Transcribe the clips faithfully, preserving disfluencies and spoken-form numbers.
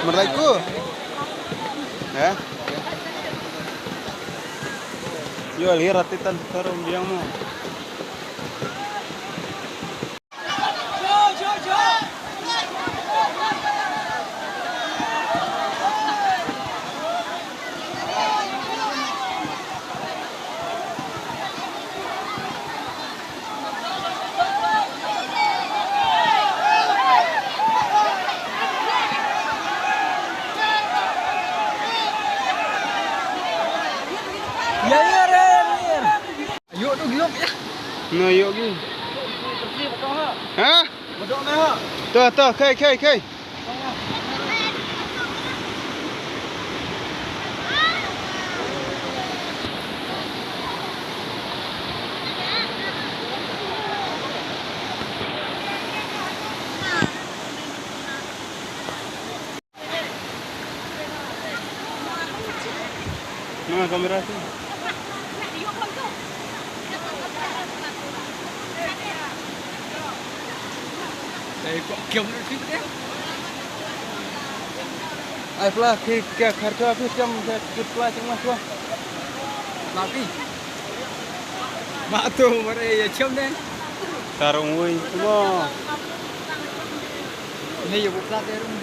Merlai ku. Ya. Yo, lihat ratitan sekarang biang mo. Ïa, ïa, ïa, ïa. Ïoh tu giok ïa. No ïoh gi. Ha? To, to, kai, kai, kai. Mana kamera tu? Ai pla ki kya kharcha phi kam kya kit pla chang mas pla. Napi. Ma tu mare ya chem ne. Tarung woi tu mo. Ni ya bukla terung.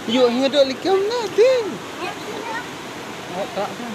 Yo hinga do likam na ding. Oh tak kan.